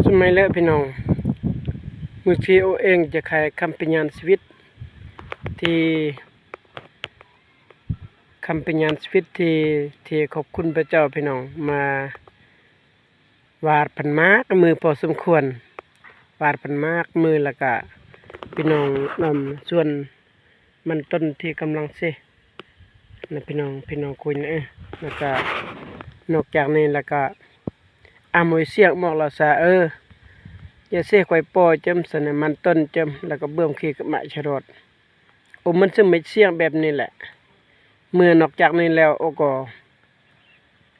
ສະໄໝແລ້ວພີ່ນ້ອງ, ມື້ນີ້ໂອເອງຈະຂາຍຄຳພະຍານຊີວິດທີ່ ຄຳພະຍານຊີວິດທີ່ ທີ່ຂອບຄຸນພະເຈົ້າພີ່ນ້ອງ, ມາຫວາດພັນໝາກມືພໍສົມຄວນ, ຫວາດພັນໝາກມື ແລ້ວກະພີ່ນ້ອງນຳສວນມັນຕົ້ນທີ່ກຳລັງເຊນະພີ່ນ້ອງ, ພີ່ນ້ອງຄຸຍນະເອີ. ແລ້ວກະນອກຈາກນີ້ແລ້ວກະ ອາ ໝົຍສຽງບອກລາວຊາເອີ ຢ່າເຊໄກວປໍເຈີມສະນະ ມັນຕົ້ນເຈີມ ແລ້ວກະເບິ່ມຄີກະມະຊະຣອດ. ໂອ ມັນຊຶມເຮັດສຽງແບບນີ້ແຫຼະ. ເມື່ອນອກຈາກນີ້ແລ້ວ ໂອກໍ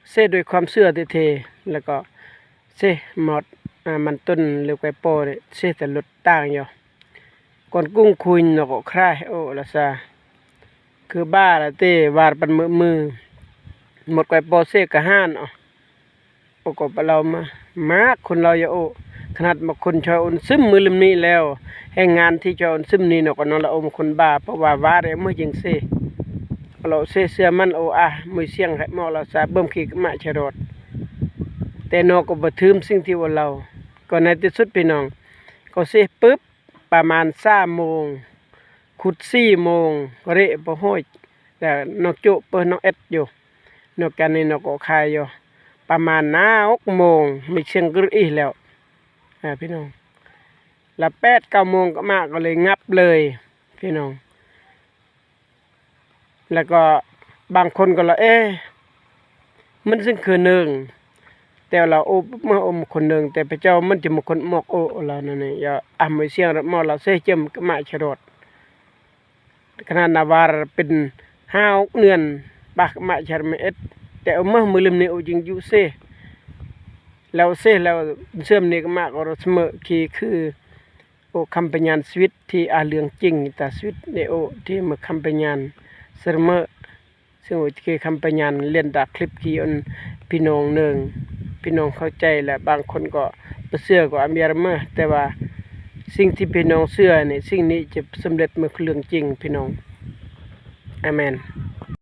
ເຊດ້ວຍຄວາມເຊື່ອແທ້ໆ ແລ້ວກໍເຊໝົດ ອາ ມັນຕົ້ນຫຼືໄກວປໍນີ້ ເຊແຕ່ລົດຕ່າງຢູ່. ກ່ອນກຸ້ງຄຸຍນອກກໍຄາຍ ໂອ ລາຊາ ຄືບ້າລະເຕ ຫວາດປັນມື້ ໝົດໄກວປໍເຊກະຫານ ໂອ ໂອກໍປະເລົ່າມາ ມາກຄົນລາວຢາໂອ ຂະໜາດມາຄົນຊ່ອຍໂອນຊຶມມື້ລືມນີ້ແລ້ວ ແຮງງານທີ່ຊ່ອຍໂອນຊຶມນີ້ເນາະ ກໍນອນລະໂອມຄົນບ້າ ເພາະວ່າຫວາດເອງມື້ຈິງເຊ ກໍລາວເຊເຊື່ອມັນ ໂອ ອາ ໝຸຍສຽງໃຫ້ໝໍລາວຊາເບິ່ມຄີກະມະຊະຣອດ. ແຕ່ນອກກໍບໍ່ຖືມສິ່ງທີ່ວ່າລາວ ກໍໃນທີ່ສຸດພີ່ນ້ອງ ກໍເຊປຶບ ປະມານສາມໂມງ ຂຸດສີ່ໂມງ ເລະບໍ່ຮ້ອຍ ແລ້ວນອກໂຈະເປີນອກເອັດຢູ່ ນອກຈາກນີ້ນອກກໍຂາຍຢູ່ ປະມານຫ້າຫົກໂມງ ມີສຽງກຶດອີກແລ້ວ ອາ ພີ່ນ້ອງ ລະແປດເກົ້າໂມງກະມະກໍເລີຍງັບເລີຍພີ່ນ້ອງ. ແລ້ວກໍບາງຄົນກໍລະ ເອ ມັນຊິຄືໜຶ່ງ ແຕ່ລາວໂອມາໂອມຄົນໜຶ່ງ ແຕ່ພະເຈົ້າມັນຈະມາຄົນໝອກໂອລາວນັ້ນນີ້ ອາ ອາ ໝາຍສຽງໝໍລາວເຊເຈີມກະມະຊະຣອດ ຂະໜາດນາວາເປັນຫ້າຫົກເດືອນ ປາກະມະຊະຣອດເອັດ ແຕ່ໂອມາມື້ລືມນີ້ໂອຈຶ່ງຢູ່ເຊ ແລ້ວເຊແລ້ວເຊື່ອມນີ້ກະມະກໍສະເໝີຄີຄື ໂອຄຳພະຍານຊີວິດທີ່ອາເລື່ອງຈິງຕາຊີວິດເນໂອທີ່ມາຄຳພະຍານສະເໝີ ຊຶ່ງໂອເຄຄຳພະຍານລຽນຕາຄລິບທີ່ອັນພີ່ນ້ອງເນີງ ພີ່ນ້ອງເຂົ້າໃຈ ແລະ ບາງຄົນກໍບໍ່ເຊື່ອກໍອາມຢາລະເມີ ແຕ່ວ່າສິ່ງທີ່ພີ່ນ້ອງເຊື່ອນີ້ ສິ່ງນີ້ຈະສຳເລັດມາເລື່ອງຈິງພີ່ນ້ອງ. ອາເມນ.